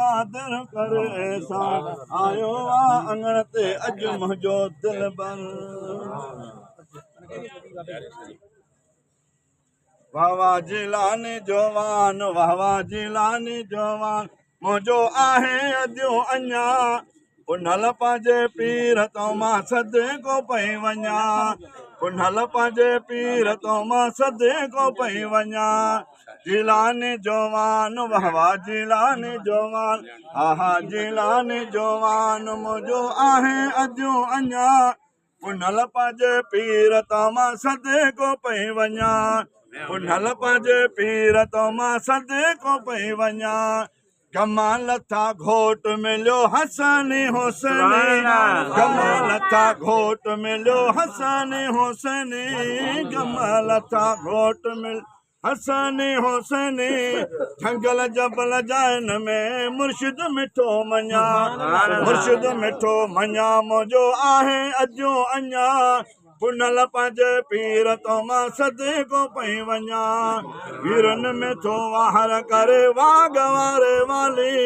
قادر ڪري احسان، آيو آ اڱڻ تي اڄ منهنجو دلبر. واهه واهه جيلاني جوان، واهه واهه جيلاني جوان، منهنجو آهي اديون اڃا. پنهل پنهنجي پير تو مان صدقو پئي وڃان، پنهل پنهنجي پير تو مان صدقو پئي وڃان. جيلاني جوان، واهه واهه جيلاني جوان، ها ها جيلاني جوان، منهنجو آهي اديون اڃا. پنهل پنهنجي پير تو مان صدقو پئي وڃان، پنهل پنهنجي پير تو مان صدقو پئي وڃان. غم لٿا گهوٽ مليو حسني حسني، غم لٿا گهوٽ مليو حسني حسني، غم لٿا گهوٽ مل حسني حسني. جهنگل جبل جائن ۾ مرشد مٺو مڃان، مرشد مٺو مڃان، منهنجو آهي اديون اڃا. پنهل پنهنجي پير تو مان صدقو پئي وڃان. ويرن ۾ ٿو واهر ڪري واڳ واري والي.